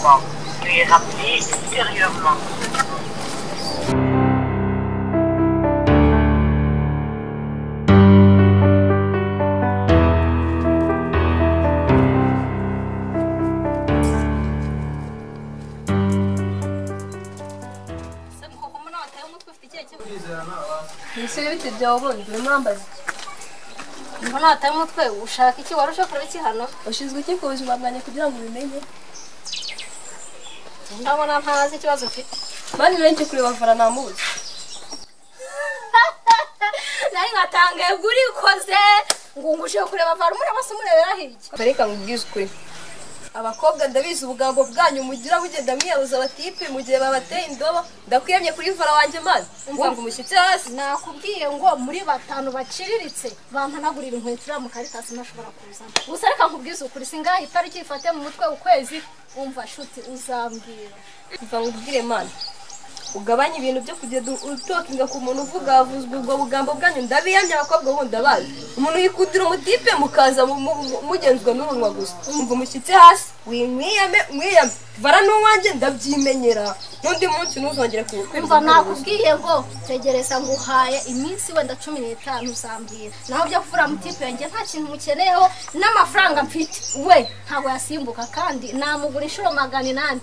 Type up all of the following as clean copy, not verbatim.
moment. Veuillez rappeler ultérieurement. Ese bite byawe ubundi urimo urambaza iki? Mbona wataye umutwe ushaka iki? Wari uje kureba iki hano? Ushinzwe iki ku buzima bwanjye kugira ngo ubimenye? Ndabona ntazi ikibazo ufite. Mani benshi kureba Vara namuzi. Nari ngatangaye ubwo urikoze ngo nguje kureba Vara umureba se umurebera hirya. Reka nkubwize ukuri. Abakobwa ndabizi ubugambo bwanyu mugira mugenda mwiyabuza abatipe mu gihe babateye indobo. Ndakwiyemye kuri Vara wanjye mani. Umva umushyitsi hasi. Nakubwiye ngo muri batanu baciriritse bampanagurira inkweto uriya mu Caritas ntashobora kuzana. Gusa reka nkubwize ukuri singahe itariki ifate mu mutwe ukwezi umva shuti uzambwira. Umva nkubwire mani. Ugabanye ibintu byo kugenda utokinga ku muntu uvuga avuzwe ubwo bugambo bwanyu ndabiyamye abakobwa bundi abazi. Umuntu yikundira umutipe mukaza mugenzwa n'urunwa gusa. Umva umushyitsi hasi winkwiyame mwiyame. Vara n'uwanjye ndabyimenyera. N'undi munsi ntuzongere kuwukwiza. Umva nakubwiye ngo tegereza nguhaye iminsi wenda 15 uzambwira. Naho byo kuvura mutipe yanjye nta kintu mukeneyeho n'amafaranga mfite. We ntabwo yasimbuka kandi namugura inshuro 800.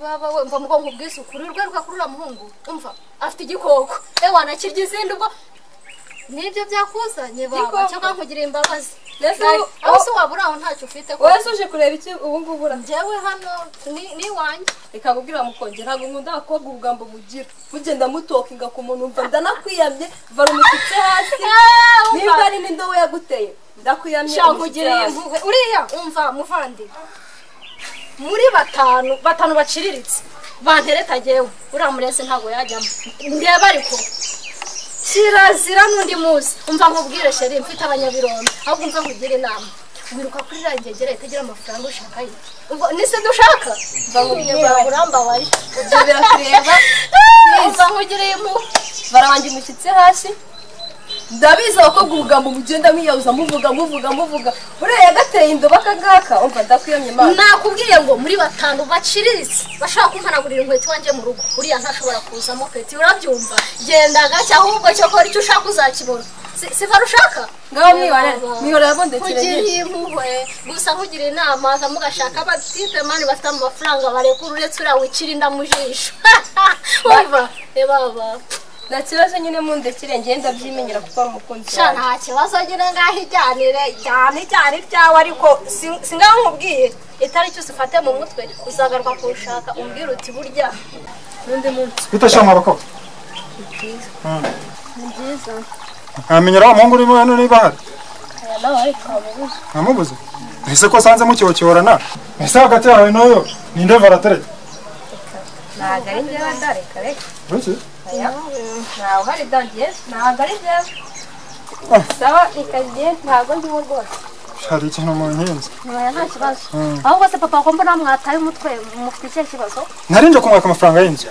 Baba we mva mugo nkubwize ukuri urweruka kurura muhungu. Umva afite igikoko. Ewa nakirya izindi ubwo nibyo byakuzanye baba cyangwa nkugira imbabazi. Aho se wabura aho ntacyo ufite ko. Wowe uje kureba iki ubu ngubu ura? Njyewe hano ni wanjye. Reka nkubwire mukongera ntabwo nkunda abakobwa ubugambo mugira. Mugenda mutokinga ku muntu umva ndanakwiyamye Vara umushyitsi hasi. Nimba ari n'indobo yaguteye ndakwiyamye. Nkugiriye impuhwe uriya umva muvandi. Muri batanu baciriritse bantereta jewe uriya murese ntabwo yajyamo. Ndeba ariko kirazira n'undi munsi. Umva nkubwire sheri mfite abanyabirombe ahubwo umva nkugire inama. Wiruka kuri rangegere itagira amafaranga ushaka iki? Ubwo nise dushaka? Umva nkubwire urambabaye. Ibyo birakureba. Umva nkugire impuhwe. Vara wanjye umushyitsi hasi. Ndabizi abakobwa ubugambo mugenda mwiyabuza muvuga muvuga muvuga. Buriya yagateye indobo akagaka umva ndakwiyamye Imana. Nakubwiye ngo muri batanu baciriritse bashaka kumpanagurira inkweto iwanjye mu rugo. Uriya ntashobora kuzamo peti urabyumva. Genda gake ahubwo cyokora icyo ushaka uzakibona. Si Vara ushaka? Ngaho mwihorere mwihorere bondekere. Nkugiriye impuhwe gusa nkugira inama za mugashaka abatipe mani bafite amafaranga barekura uretse uriya wicira inda mu jisho. Umva baba. Nta kibazo nyine mundekere ngenda byimenyera kuko ari umukunzi wawe. Nta kibazo nyine ngaho ijyanire cyane cyane ibyawe ariko singaho nkubwiye itariki usifate mu mutwe uzagaruka kuwushaka umbwira uti burya n'undi munsi. Bitashama abakobwa. Ni byiza. Ntamenyera wa muhungu urimo hano niba ahari. Aya nawe ariko wamubuze. Ntamubuze? Ese ko sanze mucyocyorana? Ese hagati yawe n'uyu ninde Vara atereta? Ntabwo ari njyewe da reka reka. Kuki? Ntawe uhari da njyewe ntabwo ari njyewe. Sawa reka njye ntabwo ndimo rwose. Hari ikintu mu nkinzi. Oya nta kibazo. Ahubwo se papa ko mbona mwataye umutwe mufite ikihe kibazo? Nari nje kumwaka amafaranga y'inzu.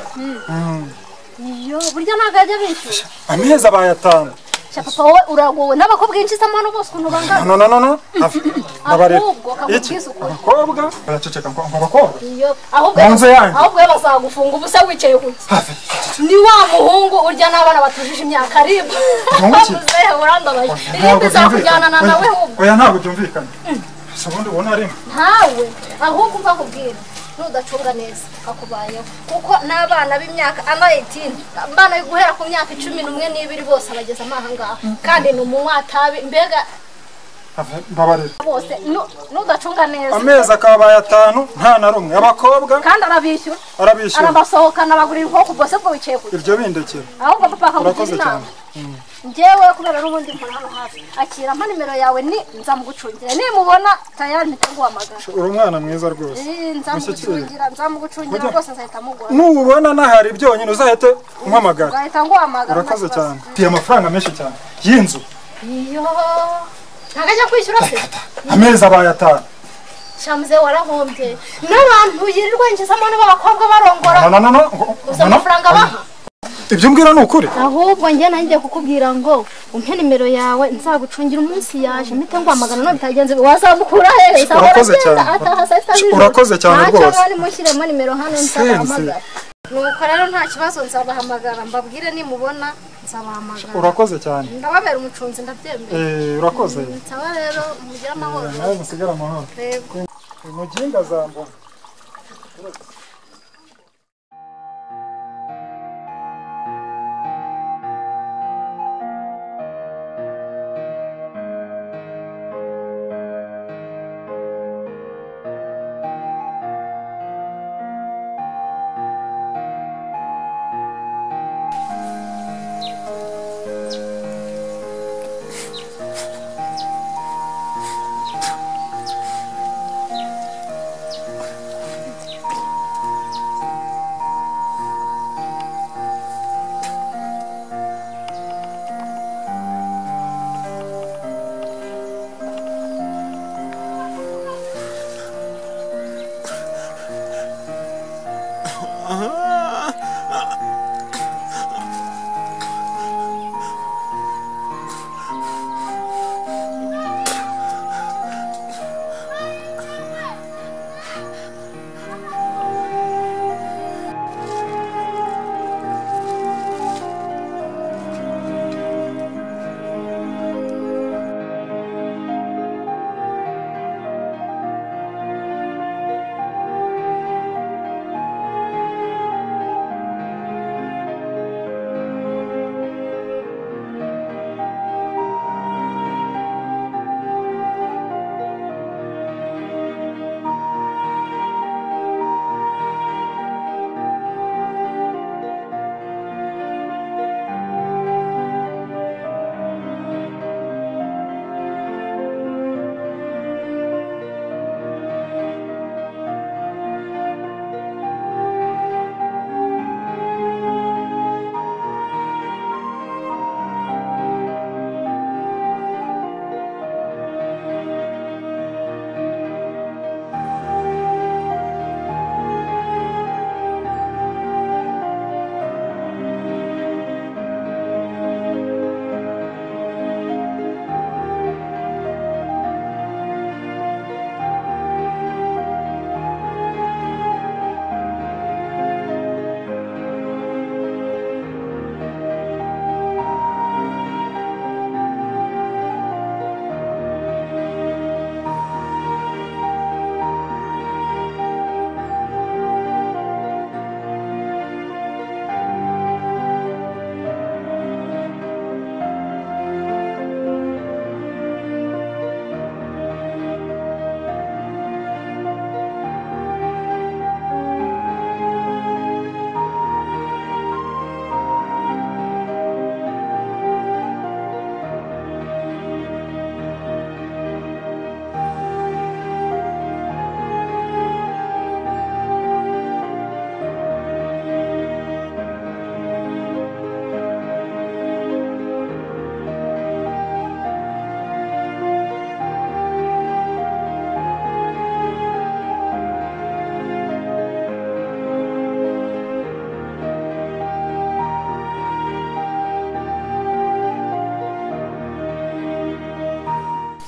Iyo burya ntabwo ajya bishyura. Amezi abaye 5. Sha papa wowe uragowe n'abakobwa yinjiza amano bose ukuntu bangana. No no no no. Ahubwo kakubwiza ukuri. Abakobwa baraceceka ngo abakobwa. Iyo ahubwo ahubwo bazagufunga ubusa wicaye kuki? Ni wa muhungu urya n'abana batujije imyaka ribu. Muzehe urambabaye. Ribu izakujyana na nawe ahubwo. Oya ntabwo byumvikana. Se ubundi ubona arimo. Ntawe ahubwo umva nkubwira. Nudacunga neza kakubayeho kuko n'abana b'imyaka under 18 abana guhera ku myaka 11 n'ibiri bose abageza amahangaha kandi ni umunywa tabi mbega mbabarira bose nudacunga neza amezi akabaye 5 nta na rumwe abakobwa kandi arabishyura arabasohokana bagurira inkoko bose bwo wicaye ku ibyo bindekera ahubwo papa akakugira inama. Njyewe kubera n'ubundi mpora hano hafi akira mpa nimero yawe ni nzamugucungira nimubona tayari mpita nguhamagara. Uri umwana mwiza rwose. Nzamugucungira rwose nzahita mugora. Nubona nahari byonyine uzahite umpamagara. Nzahita nguhamagara. Urakoze cyane. Mfite amafaranga menshi cyane y'inzu. Iyo ntabwo ajya kwishyura se? Amezi abaye 5. Shamuze warahombye n'abantu yirirwa yinjizamo n'abakobwa barongora. No no no no. Gusa amafaranga baha. Ibyo mbwira ni ukuri. Ahubwo njye nanjye kukubwira ngo umpe nimero yawe nzagucungira umunsi yaje mpite ngwamagana no bitagenze wazamukura he? Urakoze cyane. Urakoze cyane rwose. Ntacyo mushyiremo nimero hano nzabahamagara. Nuko rero nta kibazo nzabahamagara mbabwire nimubona nzabahamagara. Urakoze cyane. Ndababera umucunzi ndabyemeye. Urakoze. Nsaba rero mugire amahoro. Nawe musigara amahoro. Yego. Umuginga zambona.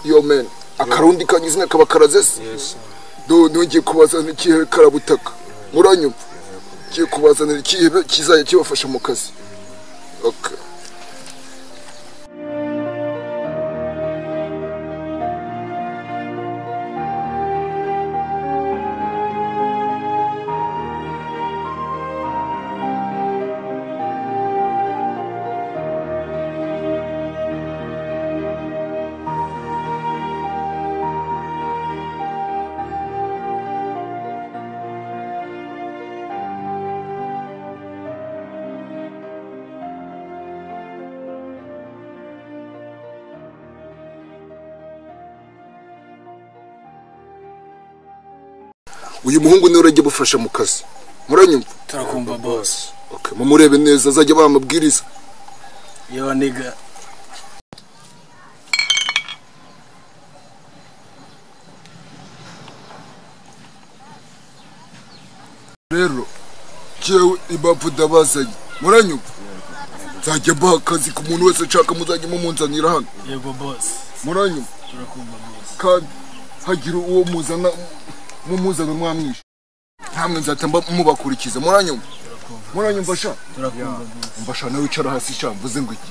Yo man, akarundi kanyizina kabakaraze se. Yes. Do ngiye kubazanira ikihe karabutaka. Muranyumva? Ngiye kubazanira ikihe kizajya kibafasha mu kazi. Okay. Uyu muhungu niwe urajya bufasha mu kazi. Muranyumva? Turakumva boss. Okay, mumurebe neza azajya bamubwiriza. Yo nigga. Rero jewe impamvu ndabazanye. Muranyumva? Nzajya mbaha akazi ku muntu wese nshaka muzajya mumunzanira hano. Yego boss. Muranyumva? Turakumva boss. Kandi hagira uwo muzana mumuzana mwamwishe. Ntamwe nzahita mubakurikiza. Muranyumva? Muranyumva sha? Turakumva boss. Umva sha nawe wicara hasi sha mvuze ngo iki?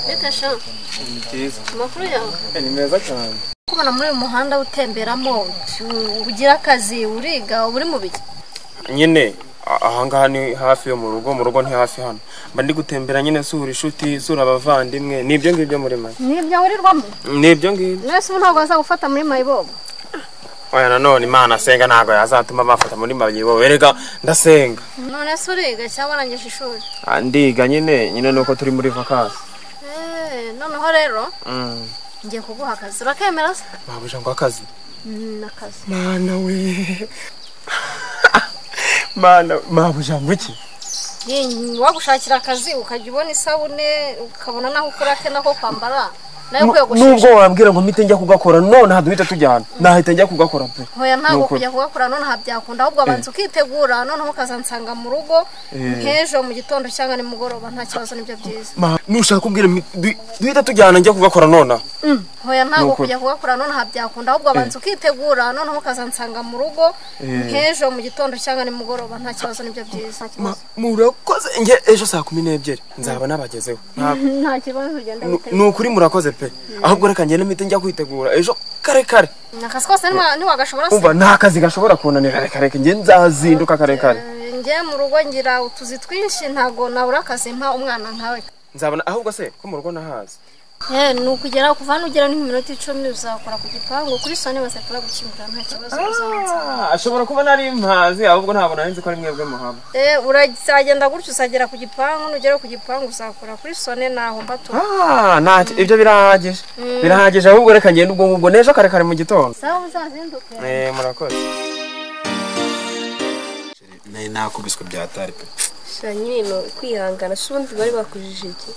Reka sha. Amakuru yawe? Ni meza cyane. Kubona muri uyu muhanda utemberamo ugira akazi uriga uri mu biki? Nyine ahangaha ni hafi yo mu rugo nti hafi hano. Mba ndi gutembera nyine sura inshuti, sura abavandimwe, nibyo ngibyo muri make. Nibyo wirirwamo? Nibyo ngibyo. Nese ubu ntabwo bazagufata muri mayibobo. Oya nanone Imana senga ntago yazatuma bafata muri mayibobo. Erega ndasenga. None se uriga cyangwa warangije ishuri? Ndiga nyine nuko turi muri vacances. Noneho rero ngiye kuguha akazi urakemera se? Mabuja ngo akazi? Akazi. Mana we. Mana mabuja ngo iki? Wagushakira akazi ukajya ubona isabune ukabona naho ukura ke nako kwambara. Nubwo wambwira ngo mpite njya kugakora none haduhita tujyana nahita njya kugakora pe. Hoya ntago kujya kugakora none habyakunda ahubwo abanza ukitegura noneho ukazansanga mu rugo nk'ejo mu gitondo cyangwa nimugoroba nta kibazo nibyo byiza. Nushaka kumbwira duhita tujyana njya kugakora none. Hoya ntago kujya kugakora none habyakunda ahubwo abanza ukitegura noneho ukazansanga mu rugo nk'ejo mu gitondo cyangwa nimugoroba nta kibazo nibyo byiza. Murakoze nge ejo saa 12 nzaba nabagezeho. Nta kibazo ugenda witegura. Nukuri murakoze pe. Ahubwo reka ngende mpite njya kwitegura ejo kare kare. Akazi kose ntiwagashobora se? Umva nta kazi gashobora kunanira reka reka nge nzazinduka kare kare. Njye mu rugo ngira utuzi twinshi ntago nabura akazi mpa umwana nkawe. Nzabona ahubwo se ko mu rugo nahazi. Ni ukugera kuva hano ugera n'iminota 10 uzakora ku gipangu kuri sone basatura gukingura nta kibazo uzaza. Ashobora kuba nari mpazi ahubwo ntabwo nari nzi ko ari mwebwe muhaba. Uragenda gutyo uzagera ku gipangu nugera ku gipangu uzakora kuri sone naho mbato. Ntacyo ibyo birahagije. Birahagije ahubwo reka ngende ubwo ngubwo nejo kare kare mu gitondo. Sawa uzazinduke. Murakoze. Nari nakubiswe byatari pe. Shanyino kwihangana sundi bari bakujije iki?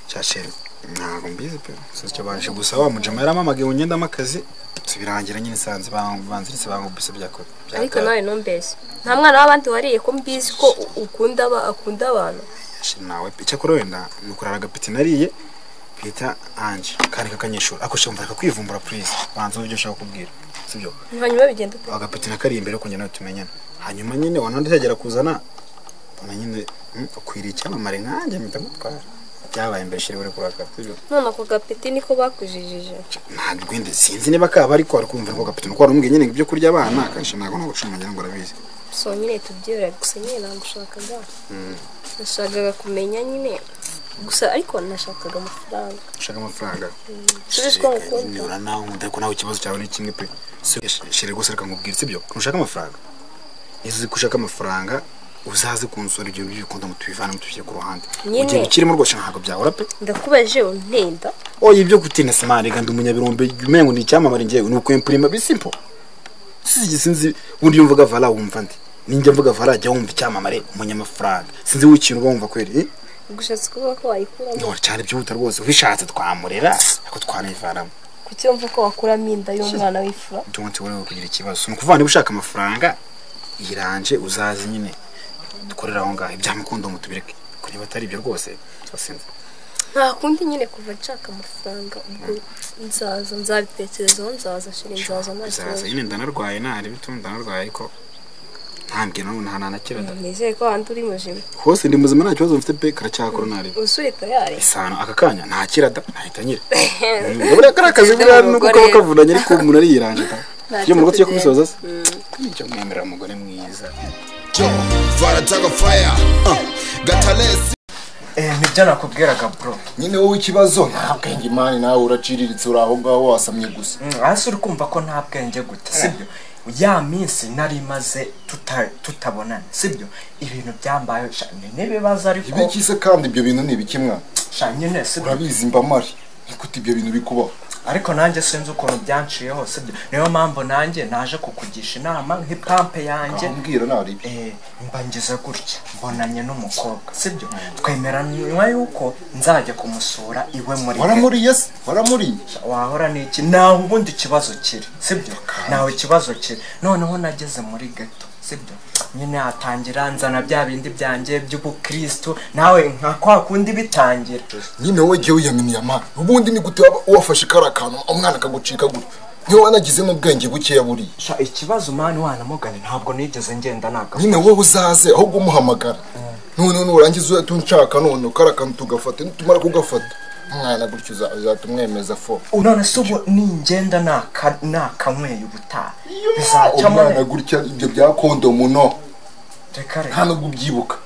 Cyasheri ntabwo mbizi pe. Sicyo baje gusa wa mujama yaramamagaye unyendamo akazi tubirangira nyine sanze banziritse bangubise byakora. Ariko nawe nombese. Nta mwana w'abandi wariye ko mbizi ko ukunda akunda abantu. Nawe pe cyakora wenda nukurara agapeti nariye bita Ange kandi kakanyeshura ako shimva kakwivumbura please banza uvyo ushaka kubwira. Sibyo? Hanyuma bigenda pe. Agapeti nakariye imbere ko njye nawe tumenyana. Hanyuma nyine wanandi cyagera kuzana bona nyine ukwiriye icyamamare nkanjye mpita ngutwara. Byabaye mbere shiri uri kurakara sibyo? None ako gapeti niko bakujijije. Ntabwo wenda sinzi niba kaba ariko ari kumva ko gapeti nuko warumbwiye nyine ibyo kurya abana kanshi ntabwo no gucuma ngira ngo arabizi. So nyine tubyera gusa nyine nagushakaga. Nashakaga kumenya nyine gusa ariko nashakaga amafaranga. Ushaka amafaranga? Subiza ko ngukunda. Ura nawe nkunda ko nawe ikibazo cyawe ni kimwe pe. Shiri gusa reka nkubwire sibyo? Ushaka amafaranga? Izo ushaka amafaranga uzaze kunsura ibyo bikunda mutubivana mutubye ku ruhande. Ugiye ukirimo rwose ntabwo byahora pe. Ndakubaje untenda. Oya ibyo gutinda simari gandi umunyabirombe umengo ni icyamamare ngiye ni ukwimprima bi simple. Sinzi ubundi yumvuga vala wumva ndi. Ninjye mvuga vala jya wumva icyamamare umunyamafaranga. Sinzi w'ikintu wumva kweri. Gushatse kuvuga ko wayikuramo. No cyane byihuta rwose ubishatse twamurera ariko twanivanamo. Kuki wumva ko wakuramo inda y'umwana w'ifura? Don't worry kugira ikibazo. Ni ukuvuga niba ushaka amafaranga iranje uzaze nyine dukorera aho ngaho ibyamukundo mutubireke ko niba atari ibyo rwose sinzi. Nta kundi nyine kuva nshaka amafaranga ubwo nzaza nzabitekerezaho nzaza shiri nzaza nta kibazo. Nyine ndanarwaye nari bitu ndanarwaye ariko ntambwe none nta nanakira. Nizeye ko handi uri muzima. Hose ndi muzima nta kibazo mfite pe karacyakora nari. Usuri tayari. Isano aka kanya nta kirada nahita nyira. Buriya kara kazi buriya nuko kaba kavunanye ariko umuntu ariyiranje ta. Iyo mu rugo tugiye kubisoza se. Nicyo mwemerera umugore mwiza. Nibyo nakubwiraga bro. Nyine wowe ikibazo nta bwenge imani nawe uraciriritse uri aho ngaho wasamye gusa. Hasi uri kumva ko nta bwenge gute sibyo? Ya minsi nari maze tutabonana sibyo? Ibintu byambaye n'ibibazo ariko ibiki se kandi ibyo bintu ni ibiki mwana? Nyine sibyo? Urabizi mba mari nikuti ibyo bintu bikubaho. Ariko nanjye sinzi ukuntu byanciyeho sibyo? Niyo mpamvu nanjye naje kukugisha inama nk'ipampe yanjye. Ambwira nari mba ngize gutya mbonanye n'umukobwa sibyo? Twemeranywa yuko nzajya kumusura iwe muri. Waramuriye se? Waramuriye? Wahora n'iki? Nawe ubundi ikibazo kiri sibyo? Nawe ikibazo kiri. Noneho nageze muri ghetto sibyo? Nyine atangira nzana bya bindi byanjye by'ubukristo nawe nka kwa kundi bitangira. Nyine wowe giye wiyaminiye amana. Ubundi ni gute wafashe karakantu umwana akagucika gutya? Niwe wanagize n'ubwenge bukeya buriya. Sha ikibazo mani wanamugane ntabwo nigeze ngenda naga. Nyine wowe uzaze ahubwo umuhamagara. None nurangiza utunshaka none karakantu tugafata nitumara kugafata. Umwana gutyo uzatumwemeza fo. None se ubu ningenda nakanyweye ubutaha bizacamo umwana gutya ibyo bya kondomu no. Reka reka. Nta nubwo ubyibuka.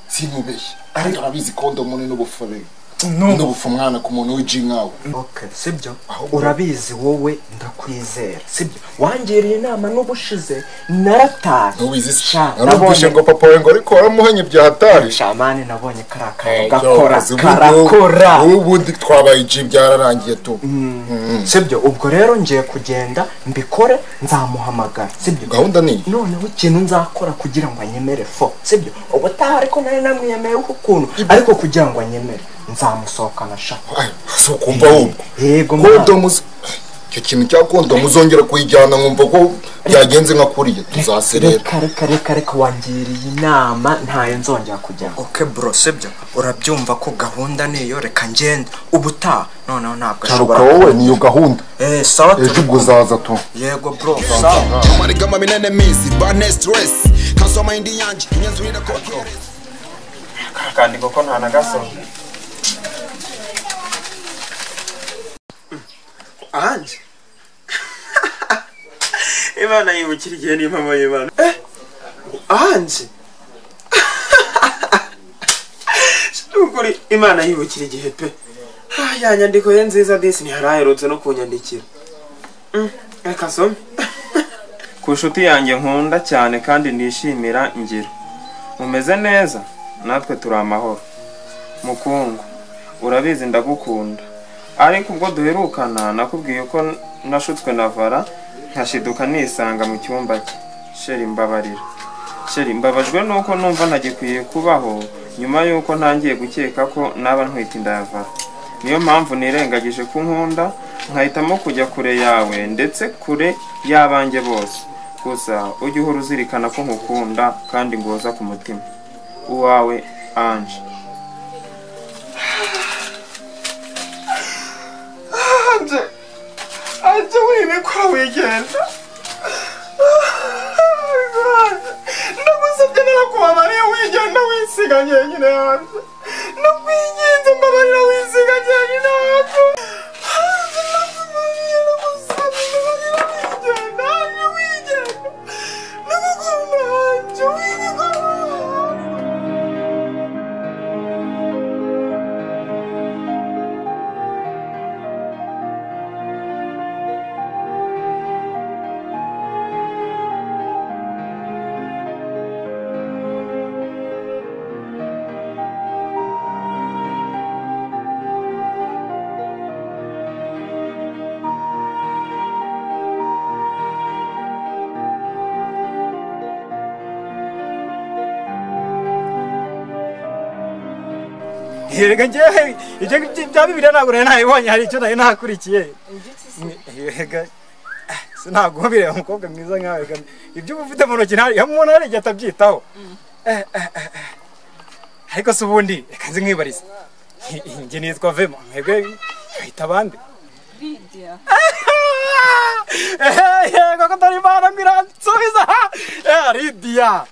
Sinkubeshye. Ariko urabizi kondomu ni n'ubufore. N'ubufu mwana ku muntu w'iji nkawe. Okay, sibyo? Urabizi wowe ndakwizera. Sibyo? Wangiriye inama n'ubushize narataye. Ntubizi se? Narumvise ngo papa we ngo ariko waramuhanye bya hatari. Shamani nabonye karakara gakora karakora. Wowe ubundi twabaye iji byararangiye tu. Sibyo? Ubwo rero ngiye kugenda mbikore nzamuhamagara. Sibyo? Gahunda ni noneho ikintu nzakora kugira ngo anyemere fo. Sibyo? Ubutaha ariko nari namwiyemeye ukuntu ariko kugira ngo anyemere nzamusohokana sha. Si ukumva ahubwo. Yego kondomu icyo kintu cya kondomu uzongera kuyijyana nkumva ko byagenze nka kuriya tuzaserera. Reka reka wangiriye inama ntayo nzongera kujyana. Okay bro sibyo urabyumva ko gahunda niyo reka ngende ubutaha noneho ntabwo ashobora. Wowe niyo gahunda. Sawa ejo ubwo uzaza tu. Yego bro sawa. Amarigama minene mizi bane stress kansoma indi yanje inyanzurira ko kandi koko nta nagaso. Anje Imana yibukira igihe n'impamo y'Imana. Anje By'ukuri Imana yibukira igihe pe. Ya nyandiko ye nziza disi ntiharaherutse no kunyandikira. Reka some. Ku nshuti yanjye nkunda cyane kandi nishimira ngira. Mumeze neza natwe turi amahoro. Mukungu, urabizi ndagukunda. Ariko ubwo duherukana nakubwiye ko nashutswe na Vara nkashiduka nisanga mu cyumba cye. Sheri mbabarira. Sheri mbabajwe nuko numva ntagikwiye kubaho nyuma yuko ntangiye gukeka ko naba ntwite inda ya Vara. Niyo mpamvu nirengagije ko nkunda nkahitamo kujya kure yawe ndetse kure y'abanjye bose. Gusa ujye uhora uzirikana ko nkukunda kandi ngoza ku mutima. Uwawe Ange. Ange, Ange wibikora wigenda. Ndagusabye narakubabariye wigenda wisiga njyenyine Ange. Ndakwinginze mbabarira wisiga njyenyine Ange. Ange ndakubabariye ndagusabye mbabarira wigenda Ange wigenda. Ndagukunda Ange wibikora. Yega njewe ibyo bya Bibiliya ntabwo nari nabibonye hari icyo nari nakurikiye. Yega ntabwo bireba umukobwa mwiza nkawe ibyo uba ufite mu ntoki umuntu hari igihe atabyitaho. Ariko se ubundi reka nzi nkwibarize. Njye nitwa Vema mwebwe bahita abandi. Lydia. Yego ko atari Imana ngo iransubiza. Lydia.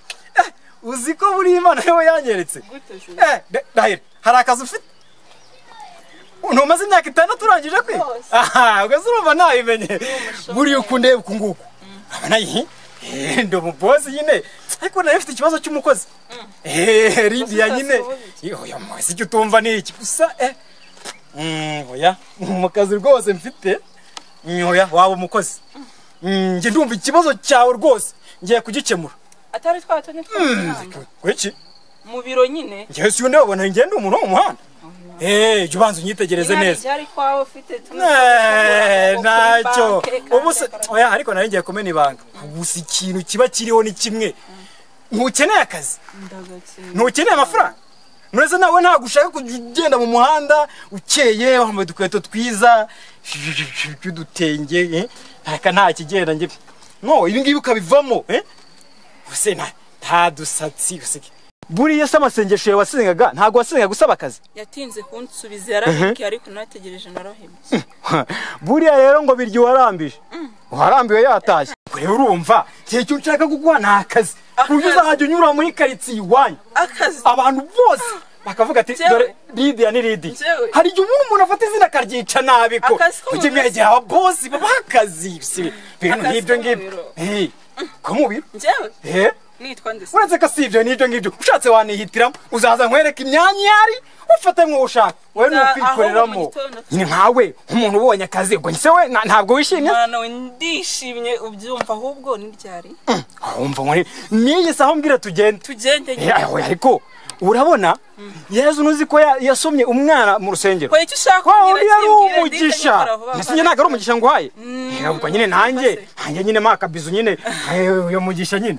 Uzi ko buri Imana yo yanyeretse. Ndahira hari akazi ufite? Ntumaze imyaka 6 urangije kwiga? Aha, ubwo urumva nabimenye. Buriya uko ndeba uku nguku. Aba nayi ndi umubosi nyine. Ariko nari mfite ikibazo cy'umukozi. Lydia nyine. Oya mwese icyo utumva ni iki gusa oya mu kazi rwose mfite. Oya waba umukozi. Njye ndumva ikibazo cyawe rwose ngiye kugikemura. Atari twabatonye twabana. Kuki? Mu biro nyine. Njye si ndabona njye ndi umuntu wo mu muhanda. Jya ubanza unyitegereze neza. Byari kwawe ufite ntacyo. Ubu se oya ariko nari ngiye kumena ibanga. Gusa ikintu kiba kiriho ni kimwe. Ntukeneye akazi. Ntukeneye amafaranga. Nurese nawe ntabwo ushaka kugenda mu muhanda ukeye wambaye udukweto twiza udutenge ntaka nta kigenda njye. No ibi ngibi ukabivamo Use nta dusatsi usike. Buriya se amasengesho yawe wasengaga ntabwo wasengaga gusaba akazi. Yatinze kunsubiza yarabiki ariko nategereje narahebye. Buriya rero ngo biryo warambije. Warambiwe yatashye. Rero urumva icyo nshaka kuguha nta kazi. Kuburyo uzajya unyura muri karitsiye iwanyu. Akazi. Abantu bose bakavuga ati dore Lydia ni Lydia. Hari igihe umuntu afata izina akaryica nabi ko. Ujye mwegera aba boss babaha akazi. Ibintu nk'ibyo ngibyo. Ko mu biro? Njyewe? Nitwa nde? Uretse ko si ibyo n'ibyo ngibyo ushatse wanihitiramo uzaza nkwereka imyanya ihari ufate nk'uwo ushaka wowe ni ukwikoreramo nyine nkawe nk'umuntu ubonye akazi ubwo se we ntabwo wishimye? Mwana we ndishimye ubyumva ahubwo ni ryari? Wumva ngo n'iyi saha umbwira tugende tugende nyine ariko urabona Yezu ntuzi ko yasomye umwana mu rusengero ko icyo ushaka kumbwira yari umugisha mbese nyine ntabwo ari umugisha nguhaye ubwo nyine nanjye nyine makabizu nyine uyo mugisha nyine.